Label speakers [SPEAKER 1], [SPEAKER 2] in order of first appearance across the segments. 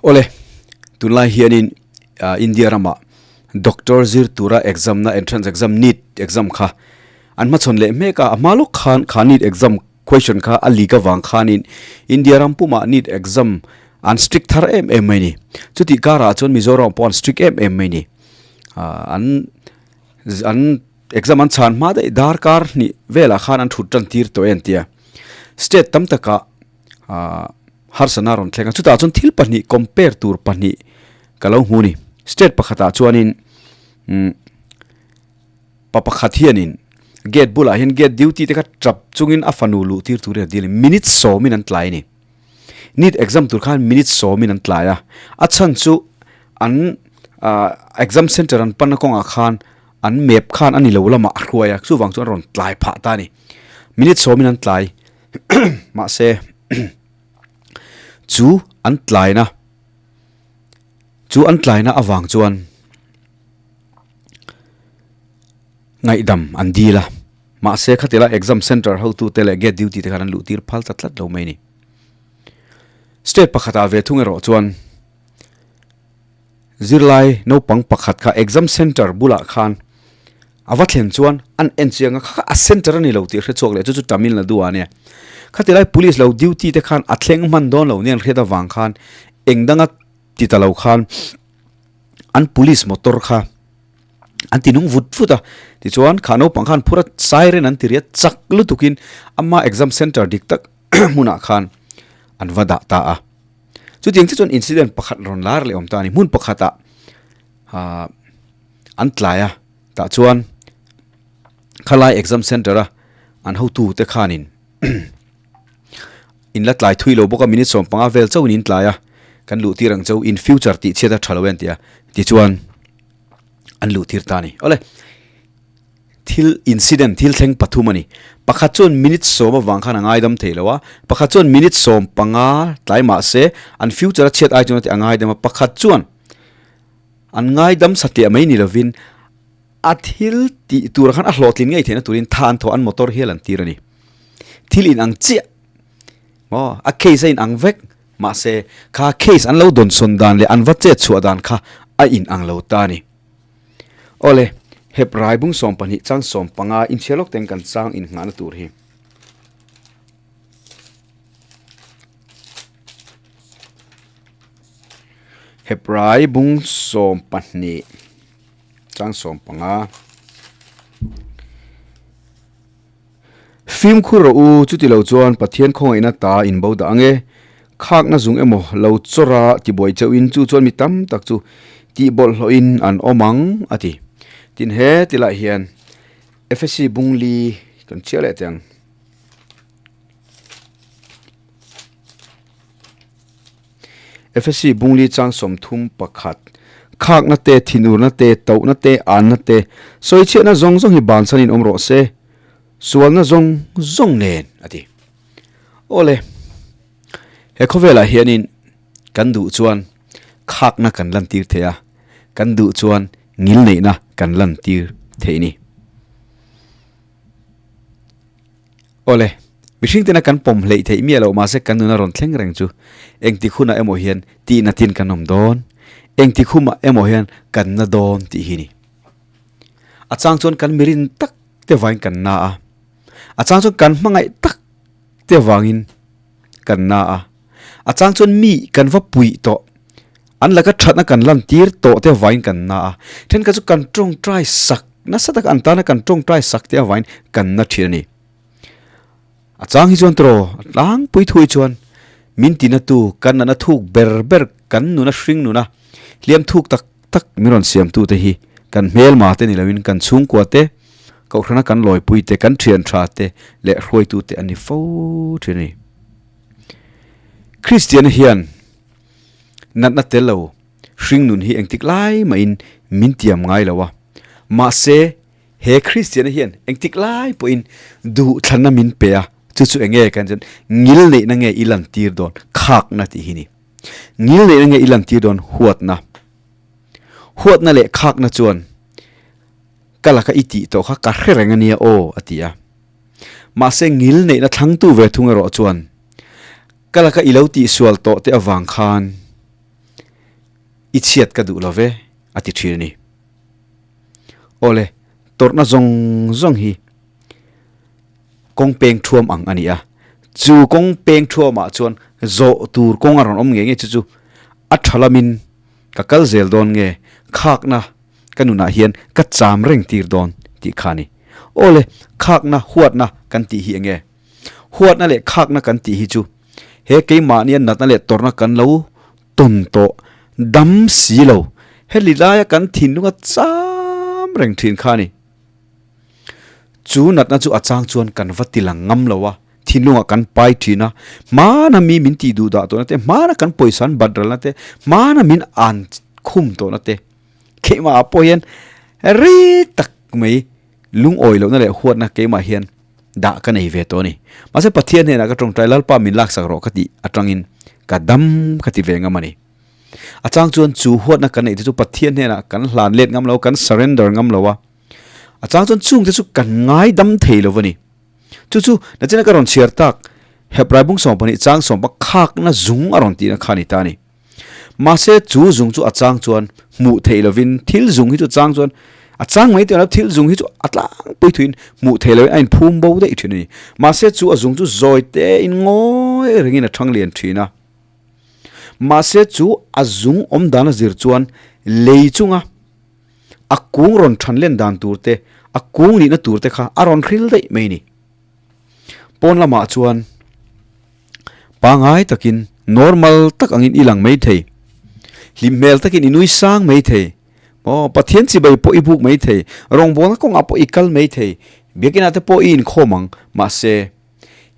[SPEAKER 1] Awle, tunlai hianin India ramah doctor zir tura exam na entrance exam NEET exam kha an hmachhawn leh hmek a, a hma lawk khan kha NEET exam question kha a leak avang khanin India ram pumah NEET exam an strict thar em em mai ni. Chutih karah chuan Mizoram pawh an strict em em mai ni. An an exam an chhan hma daih darkar hnih velah khan an thut tan tir tawh e an ti a. State tam takah ah harsana rawn thleng a chutah chuan thil pahnih compare tur pahnih ka lo hmu a ni state pakhatah chuanin umm pa pakhat hianin gate bulah hian gate duty te kha tap chungin a fanu luh tir turin a dil a ni minute sawmin an tlai a ni neet exam tur khan minute sawmin an tlai a a chhan chu an ah exam center an panna kawngah khan an map khan a ni lo lamah a hruai a chuvang chuan a rawn tlai phah ta a ni minute sawmin an tlai. Mahse chu an tlaina chu an tlaina avang chuan ngaihdam an dil a, mahse khatila exam centre hotute leh gate duty te khan an luh tir phal ta tlat lo mai a ni. State pakhatah ve thung erawh chuan zirlai naupang pakhat kha exam centre bulah khan A va thlen chuan an en chiang a, kha kha a center a ni lo tih hre chhuak leh chu chu Tamil Nadu ah ania. Khati lai police lo duty te khan a thleng hman dawn lo nia an hriat avang khan eng danga ti ta lo khan an police motor kha an ti nung vut vut a. Tichuan kha naupang khan phur a siren an ti ri a chak lutukin ama exam center dik tak hmunah khan an va dah ta a. Chutiang chiah chuan incident pakhat rawn lar leh awm ta a ni. Hmun pakhatah ah an tlai a. Tah chuan khalai exam centre a an hotu te khanin in la tlai thui lo bawk a minute 15 vel chauhin in tlai a kan luh tir ang chau in future tih chhiat a tha lo e an ti a tichuan an luh tir ta a ni. Awle thil incident thil thleng pathum a ni pakhat chuan minute 10 avang khan a ngaidam thei lo a pakhat chuan minute 15 tlai mahse an future a chhiat ai chuan a ti a ngaidam a pakhat chuan An ngaidam satliah mai ni lovin a thil tih tur khan a hlawhtlin ngei theihna turin tha an thawh an motor hial an tir a ni. Thil in ang chiah maw a case a in ang vek mahse kha case an lo dawnsawn dan leh an va chet chhuah dan kha a in ang lo ta a ni. Awle, Hebrai bung 12 chang 15 inchhiar lawk teng kan chang innghahna tur hi. Hebrai bung 12 chang 15 Fimkhur rawh u, chuti lo chuan Pathian khawngaihna ta in bo dah ang e. Khakna zung emaw lo chawra tibuai chauhin chu chuan mi tam tak chu tihbawlhhlawhin an awm ang, a ti. Tin he tilai hian Efesi bung li kan chhiar leh teh ang. Efesi Bungli chang 31, Khakna te, thinurna te, tohna te, anna te, sawichhiatna zawng zawng hi bansanin awm rawh se, sualna zawng zawng nen, a ti. Awle, he khawvelah hianin kan duh chuan khakna kan lantir thei a, kan duh chuan ngilneihna kan lantir thei ni. Awle, mihring tena kan pawm hleih theih miah loh mahse kan nuna rawn thleng reng chu engtik hunah emaw hian tihna tin kan awm dawn, engtik humah emaw hian kan na dawn tih hi ni. A chang chuan kan mirin tak te vangin kan na a, a chang chuan kan hmangaih tak te vangin kan na a, a chang chuan mi kan va puih tawh, an laka thatna kan lantir tawh te vangin kan na a, thenkhat chu kan tawngtai sak Nasa tak an tana kan tawngtai sak te avain kan na thin a ni. A chang hi chuan tawh a tlangpui thui chuan min tina tu kan nana thuk ber ber kan nuna hring nuna hliam thuk tak tak min rawn siam tu te hi kan hmelma te ni loin kan chhungkua te kohhrana kan lawipui te kan thian tha te leh hruaitu te an ni fo thin a ni. Kristiana hian natna tel lo Hring nun hi engtik lai mahin min tiam ngai lo a, mahse he Kristiana hian engtik lai pawhin duhthlanna min pe a, chu chu enge kan chuan ngil neihna nge i lantir dawn khakna tih hi ni. Ngil neihna nge i lantir dawn huatna. Huatna leh khakna chuan ka laka i tih tawh kha ka hre reng a nia aw a ti a. Mahse ngil neihna thlangtu ve thung erawh chuan ka laka i lo tihsual tawh te avang khan. I chhiat ka duh lo ve, a ti thin a ni. Awle, tawrhna zawng zawng hi kawng peng thuam ang a ni a. Chu kawng peng thuamah chuan zawh tur kawng a rawn awm ngei ngei chu chu a tha lamin ka kal zel dawn nge, khakna ka nunah hian ka cham reng tir dawn tih kha a ni. Awle, khakna, huatna kan tih hi enge? Huatna leh khakna kan tih hi chu he keimahnia natna leh tawrhna kan lo tawn tawh dam si lo, heli laia kan thinlunga cham reng thin kha a ni. Chu natna chu a chang chuan kan va ti lang ngam lo a, thinlungah kan pai thin a, hmana mi min tih duh dah tawhna te, hmana kan pawisa an bat ralna te, hmana min an khum tawhna te, keimahah pawh hian rei tak mai lungawi lohna leh huatna keimah hian dah ka nei ve tawh a ni. Mahse Pathian hnenah ka tawngtai Lalpa min laksak rawh ka tih atangin ka dam ka ti ve ngam a ni. A chang chuan chu huatna kan neih te chu Pathian hnenah kan hlan let ngam lo, kan surrender ngam lo a. A chang chuan chung te chu kan ngai dam thei lo a ni. Chu chu nachina ka rawn chhiar tak Hebrai bung 12 chang sawmpa khakna zung a rawn tihna kha a ni ta a ni. Mahse chu zung chu a chang chuan hmuh theih lovin thil zung hi chu chang chuan a chang mai tih thil zung hi chu a tlangpui thuin hmuh theih lovin a inphum bo daih thin a ni. Mahse chu a zung chu zawi te in ngawi rengin a thang lian thin a. Mahse chu a zung awm dan a zir chuan lei chunga a kung rawn than len dan tur te, a kung nihna tur te kha a rawn hril daih mai a ni. Pawn lamah chuan pangai takin normal tak angin i lang mai thei. Hlim hmel takin i nui sang mai thei. Aw, Pathian chibai pawh i buk mai thei. Rawngbawlna kawngah pawh i kal mai thei. Biakinah te pawh i inkhawm ang. Mahse,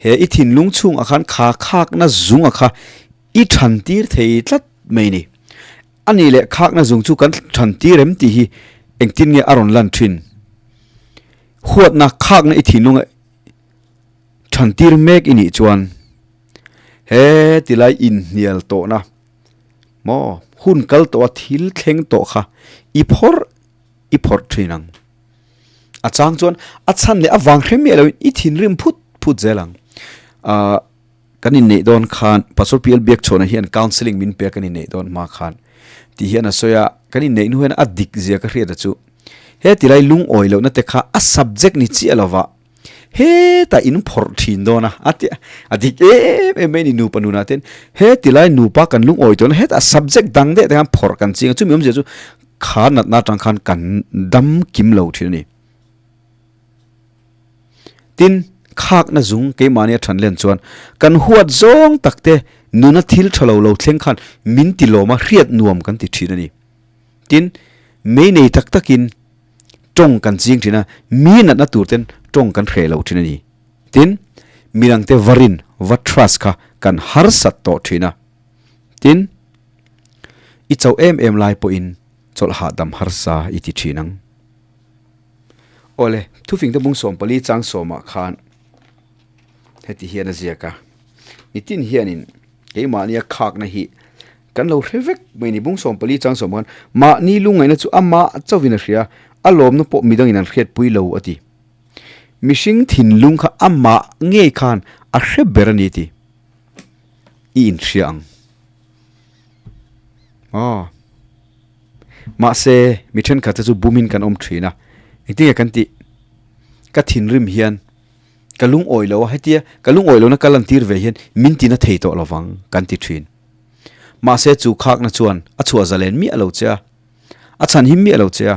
[SPEAKER 1] he i thinlung chhungah khan kha khakna zunga kha i than tir thei tlat mai ni. A nih leh khakna zung chu kan than tir em tih hi engtin nge a rawn lan thin? Huatna khakna i thinlunga than tir mek i nih chuan he tilai inhnial tawhna maw hun kal tawha thil thleng tawh kha i phawrh i phawrh thin ang. A chang chuan a chhan leh a vang hre miah loin i thinrim phut phut zel ang. Ahh kan inneih dawn khan Pastor PL Biakchhawna hian counselling min pe a kan inneih dawn hma khan tih hian a sawi a, kan inneih hnu hian a dik zia ka hriat a chu he tilai lungawi lohna te kha a subject ni chiah lova hetah in phawrh thin dawn a, a ti a dik em em mai a ni nupa nunah ten he tilai nupa kan lungawi tawhna hetah subject dang daih te khan phawrh kan ching a chumi awmzia chu kha natna atang khan kan dam kim lo thin a ni. Tin, khakna zung keimahni a than len chuan kan huat zawng tak te nuna thil tha lo lo thleng khan min ti lawm a, hriat nuam kan ti thin a ni. Tin, mei nei tak takin tawng kan ching thin a, mi natna tur ten tawng kan hreh lo thin a ni. Tin, midangte va rin, va trust kha kan harsat tawh thin a. Tin, i chauh em em lai pawhin chawlh hahdam harsa i ti thin ang. Awle, thufing te bung 14 chang sawmah khan heti hian a ziak a, nitin hianin keimahnia khakna hi kan lo hre vek mai ni. Bung 14 chang sawmah khan mahni lungngaihna chu amah chauhin a hria, a lawmna pawh midangin an hriatpui lo a ti. Mihring thinlung kha amah ngei khan a hre ber a ni ti i inhria ang. Aw. Mahse, mi thenkhat te chu bumin kan awm thin a, engtin nge kan tih? Ka thinrim hian ka lungawi lo a, hetia ka lungawi lohna ka lantir ve hian min tina thei tawh lovang kan ti thin. Mahse, chu khakna chuan a chhuah zalen miah lo che a, a chhan him miah lo che a,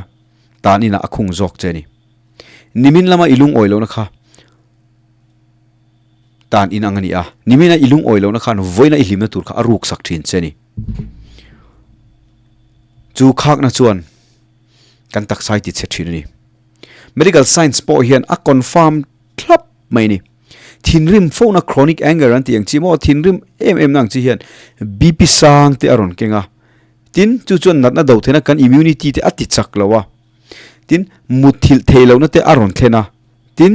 [SPEAKER 1] tan inah a khung zawk che a ni. Nimin lama i lungawi lohna kha tan in ang a ni a, nimina i lungawi lohna khan vawiina i hlimna tur kha a ruksak thin che a ni. Chu khakna chuan kan taksa hi ti chhe thin a ni. Medical science pawh hian a confirm thlap mai a ni. Thinrim fona chronic anger an tih ang chi maw thinrim em em na ang chi hian BP sang te a rawn keng a. Tin, chu chuan natna do theihna kan immunity te a ti chak lo a. Tin, mutthilh theih lohna te a rawn thlen a. Tin,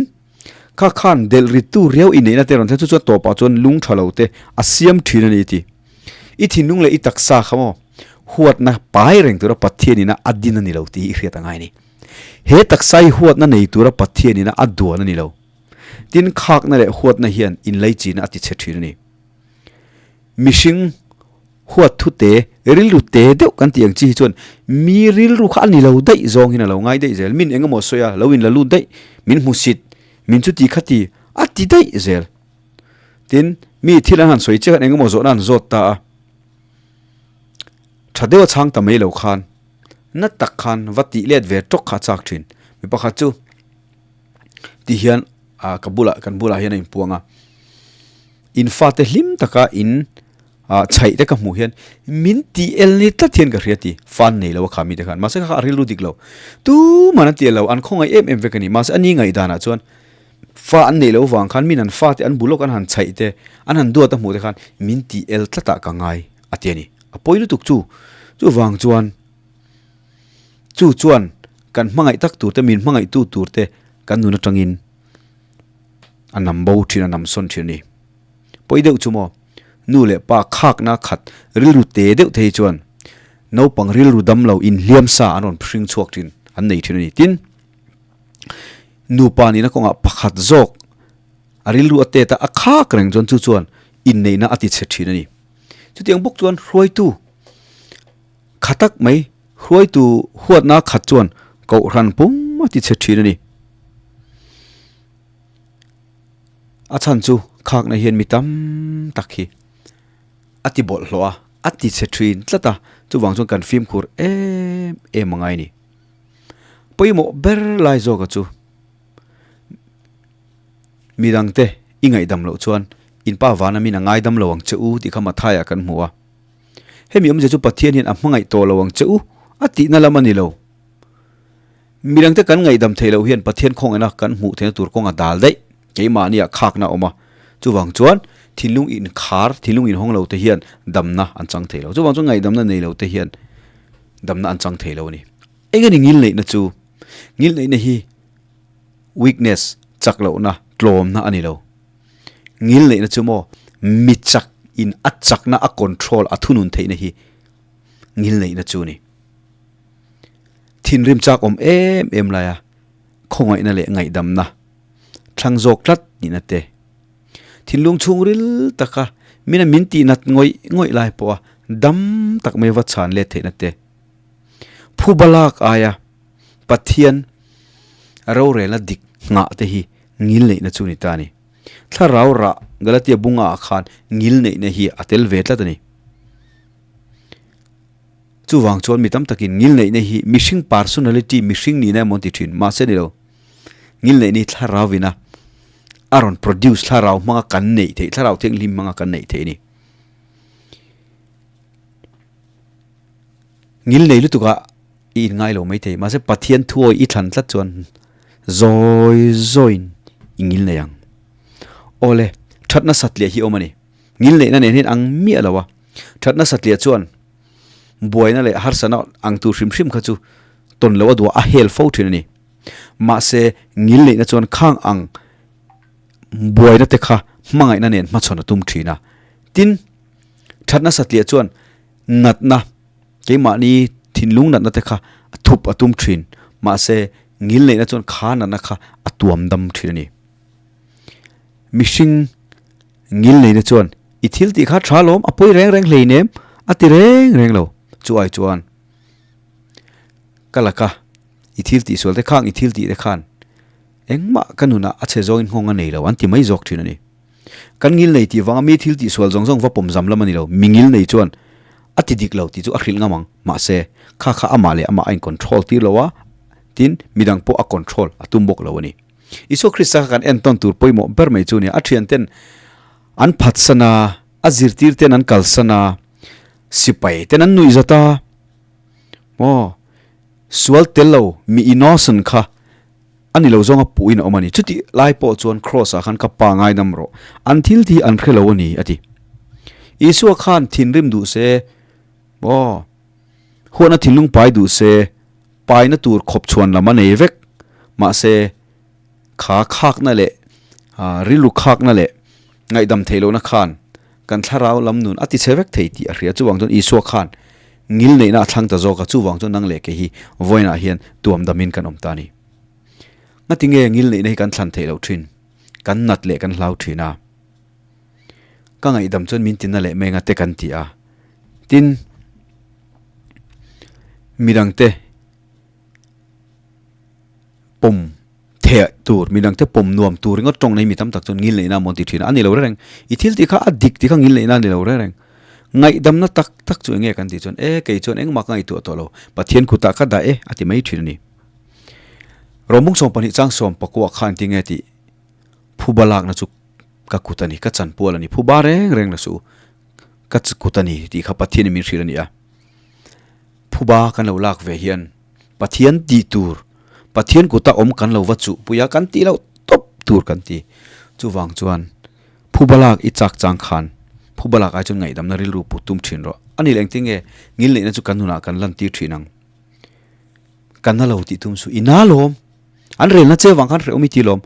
[SPEAKER 1] kha khan delh rittu riau inneihna te rawn thlen chu chuan tawpah chuan lung tha lo te a siam thin a ni ti. I thinlung leh i taksa kha maw huatna pai reng tura Pathianina a din a ni lo tih hi i hriat a ngai a ni. He taksa hi huatna nei tura Pathianina a duan a ni lo. Tin, khakna leh huatna hian inleichina a tichhe thin a ni. Mihring. Huat thu te, rilru te deuh kan tih ang chi hi chuan mi rilru kha a ni lo daih zawng hian a lo ngai daih zel. Min eng emaw sawi a, lo in la lut daih, min hmu sit, min chuti kha ti a ti daih zel. Tin, mi thil an han sawi chiah khan eng emaw zawhna an zawt ta a, tha deuha chhang ta mai lo khan na tak khan va tih let ve tawk kha a chak thin. Mi pakhat chu ti hian ah ka bulah kan bulah hian a inpuang a, in fate hlim taka in ah chhaih te ka hmuh hian min tih el ni tlat hian ka hria ti fan nei lo a kha mite khan mahse kha kha a rilru dik lo tuman an ti el lo an khawngaih em em vek a ni mahse a ni ngaihdanah chuan fa an neih loh vang khan min an fate an bu lawk an han chhaih te an han duat a hmuh te khan min tih el tlatah ka ngai a ti a ni a pawi lutuk chu chuvang chuan chu chuan kan hmangaih tak tur te min hmangaih tu tur te kan nun atangin a nam bo thin a nam sawn thin a ni. Pawi deuh chu maw? Nu leh pa khakna khat rilru te deuh te hi chuan naupang rilru dam lo inhliam sa an rawn hring chhuak thin an nei thin a ni. Tin, nupa nihna kawngah pakhat zawk a rilru a tet a, a khak reng chuan chu chuan inneihna a ti chhe thin a ni. Chutiang bawk chuan hruaitu kha tak mai, hruaitu huatna khat chuan kohhran pum a ti chhe thin a ni. A chhan chu khakna hian mi tam tak hi a ti bawlhhlawh a, a ti chhe thin tlat a, chuvang chuan kan fimkhur em em a ngai a ni. Pawimawh ber lai zawka chu midangte i ngaihdam loh chuan in pa vana min a ngaidam lo ang che u tih kha Mathaiah kan hmu a. Hemi awmzia chu Pathian hian a hmangaih tawh lo ang che u a tihna lam a ni lo. Midangte kan ngaihdam theih loh hian Pathian khawngaihna kan hmuh theihna tur kawng a dal daih. Keimahniah khakna a awm a. Chuvang chuan thinlung inkhar, thinlung inhawng lo te hian damna an chang thei lo. Chuvang chuan ngaihdamna nei lo te hian damna an chang thei lo a ni. Eng a ni ngilneihna chu? Ngilneihna hi weakness, chak lohna, tlawmna a ni lo. Ngilneihna chu maw mi chak in a chakna a control, a thunun theihna hi ngilneihna chu a ni. Thinrim chak awm em em laia khawngaihna leh ngaihdamna thlang zawk tlat nihna te, thinlung chhungril taka mina min tih nat ngawih ngawih lai pawha dam tak mai va chhan let theihna te, phuba lak aia Pathian rorelna dik nghah te hi ngilneihna chu ni ta a ni. Thlarau rah Galatia bunga ah khan ngilneihna hi a tel ve tlat a ni. Chuvang chuan mi tam takin ngilneihna hi mihring personality, mihring nihna emaw an ti thin. Mahse ni lo, ngilneihna hi thlarau ina a rawn produce, thlarau hmanga kan neih theih, thlarau thianghlim hmanga kan neih theih a ni. Ngilnei lutukah i inngai lo maithei, mahse Pathian thuawi i thlan tlat chuan zawi zawiin i ngilnei ang. Awle, thatna satliah hi awm a ni. Ngilneihna nen hian ang miah lo a. Thatna satliah chuan buaina leh harsatna ang tur hrim hrim kha chu tawn loh a duh a, a hel fo thin a ni. Mahse, ngilneihna chuan khang ang buaina te kha hmangaihna nen hmachhawn a tum thin a. Tin, thatna satliah chuan natna, keimahni thinlung natna te kha a thup a tum thin. Mahse, ngilneihna chuan kha natna kha a tuam dam thin a ni. Mihring Ngilneihna chuan, I thil tih kha tha lawm, a pawi reng reng hleinem, a ti reng reng lo. Chu ai chuan, Ka laka i thil tih sual te khang i thil tih te khan engmah ka nunah a chhe zawngin nghawng a nei lo, an ti mai zawk thin a ni. Kan ngilnei tih vanga mi thil tih sual zawng zawng va pawm zam lam a ni lo. Mi ngilnei chuan a ti dik lo tih chu a hrilh ngam ang. Mahse, kha kha amah leh amah a in control tir lo a, tin midang pawh a control a tum bawk lo a ni. Isua Krista kha kan entawn tur pawimawh ber mai chu nia, a thianten an phatsan a, a zirtirten an kalsan a, sipai ten an nuih zat a, maw sual tel lo mi innocent kha a ni lo zawnga puhin a awm a ni. Chutih lai pawh chuan Kraws ah khan ka pa ngaidam rawh, an thil tih an hre lo a ni a ti. Isua khan thinrim duh se, maw huatna thinlung pai duh se, Paina tur khawp chhuan lam a nei vek. Mahse, kha khakna leh rilru khakna leh ngaihdam theih lohna khan kan thlarau lam nun a ti chhe vek thei tih a hria. Chuvang chuan Isua khan ngil neihna a thlang ta zawk a, chuvang chuan nang leh kei hi vawiinah hian tuam damin kan awm ta a ni. Ngatinge ngil neihna hi kan thlan theih loh thin? Kan nat leh kan hlau thin a. Ka ngaihdam chuan min tina leh mai anga te kan ti a. Tin, midangte pawm theh tur, midangte pawm nuam tur ringawt tawng nei mi tam tak chuan ngil neihna maw an ti thin a, a ni lo reng. I thil tih kha a dik tih kha ngil neihna a ni lo reng. Ngaihdamna tak tak chu eng nge kan tih chuan e kei chuan engmah ka ngaihtuah tawh lo, Pathian kutah ka dah e a ti mai thin a ni. Rawmung 12 chang 19 kha engtin nge tih phuba lakna chu ka kut a ni, ka chanpual a ni, phuba reng reng la suh u, ka kut a ni tih kha Pathianin min hrilh a ni a. Phuba kan lo lak ve hian Pathian tih tur, Pathian kuta awm kan lo va chuh pui a, kan tih loh tawp tur kan ti. Chuvang chuan phuba lak i chak chang khan phuba lak ai chuan ngaihdamna rilru put tum thin rawh. A ni leh engtin nge ngilneihna chu kan nunah kan lantir thin ang. Kan na lo tih tum suh, i na lawm. An relna che vang khan hrehawm i ti lawm.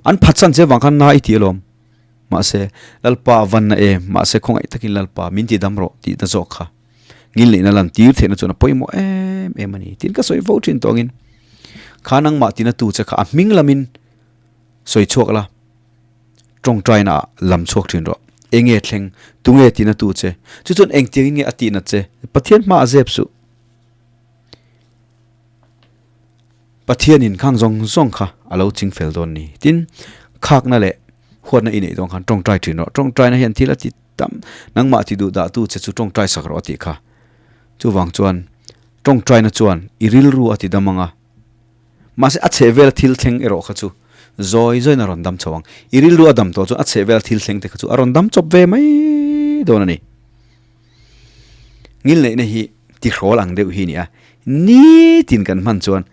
[SPEAKER 1] An phatsan che vang khan na i ti alawm. Mahse, Lalpa a van na em, mahse khawngaih takin Lalpa min ti dam rawh tih na zawk kha ngilneihna lan tir theihna chuan a pawimawh em em a ni. Tin ka sawi fo thin tawngin kha nangmah tina tu che kha a hming lamin sawi chhuak la, tawngtaina ah lam chhuak thin rawh. Enge thleng, tunge tina tu che, chu chuan engtiangin nge a tihna che, Pathian hmaah zep suh. Pathianin khang zawng zawng kha a lo ching fel dawn ni. Tin, khakna leh huatna i neih dawn khan tawngtai thin rawh. Tawngtaina hian thil a ti tam, nangmah ti duh dahtu che chu tawngtai sak rawh a tih kha. Chuvang chuan tawngtaina chuan i rilru a ti dam ang a, mahse a chheh vela thil thleng erawh kha chu zawi zawiin a rawn dam chho ang. I rilru a dam tawh chuan a chheh vela thil thleng te kha chu a rawn dam chawp ve mai dawn a ni. Ngilneihna hi tihrawl ang deuh hi a ni a, nitin kan hman chuan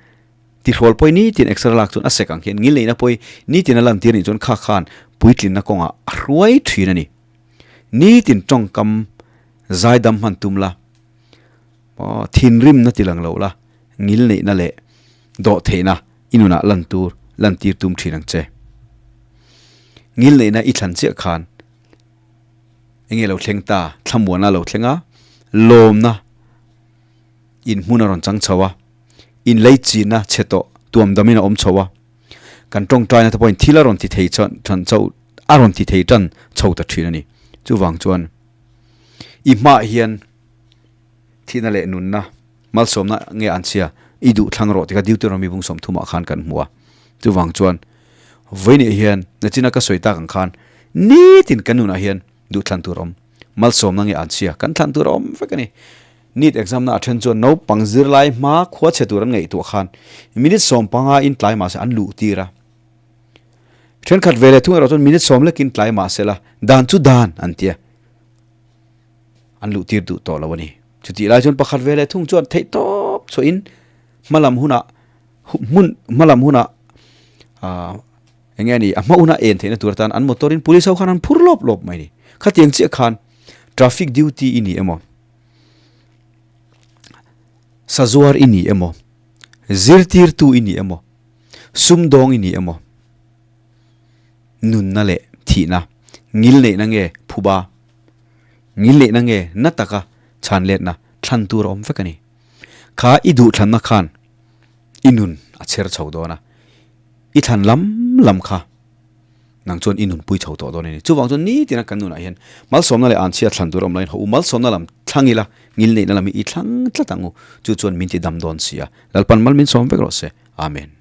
[SPEAKER 1] tihrawl pawh hi nitin extra lak chuan a sek ang hian ngilneihna pawh hi nitin a lantir nih chuan kha khan puitlinna kawngah a hruai thin a ni. Nitin tawngkam zaidam hman tum la, thinrimna ti lang lo la, ngilneihna leh dawhtheihna i nunah lan tur lantir tum thin ang che. Ngilneihna i thlan chiah khan Enge lo thleng ta, thlamuanna lo thleng a, lawmna in hmun a rawn chang chho a, in lei chinna chhe tawh tuam damin a awm chho a, kan tawngtaina te pawhin thil a rawn ti thei chuan tan chho a rawn ti thei tan chho ta thin a ni. Chuvang chuan i hmaah hian thihna leh nunna malsawmna nge an chhia i duh thlang rawh tikha Deuteronomy bung 30 ah khan kan hmu a. Chuvang chuan Vawiinah hian nachina ka sawi tak ang khan nitin kan nunah hian duh thlan tur a awm. Malsawmna nge an chhia kan thlan tur a awm vek a ni. Neet exam na a then chuan naupang zirlai hma khua chhe tur an ngaihtuah khan minute 15 in tlai mahse an luh tir a. Thenkhat ve leh thung erawh chuan minute 10 lekin tlai mahse la dan chu dan an tia. An luh tir duh tawh lo a ni. Chutih lai chuan pakhat ve leh thung chuan theih tawp chhuahin hmalam hunah hmun hmalam hunah ah eng nge ni a hma huna en theihna tur atan an motor in police ho khan an phur lawp lawp mai ni khatiang chiah khan traffic duty i ni emaw sazuar i ni emaw zirtirtu i ni emaw sumdawng i ni emaw nunna leh thihna ngil neihna nge phuba ngil neihna nge na taka chhan letna thlan tur a awm vek a ni kha i duh thlanna khan I nun a chher chho dawn a, i thlan lam lam kha nang chuan i nunpui chho tawh dawn a ni. Chuvang chuan nitina kan nunah hian malsawmna leh anchhia thlan tur a awm laiin haw u malsawmna lam thlang ila, ngilneihna lam hi i thlang tlat ang u. Chu chuan min ti dam dawn si a, Lalpan mal min sawm vek rawh se. Amen.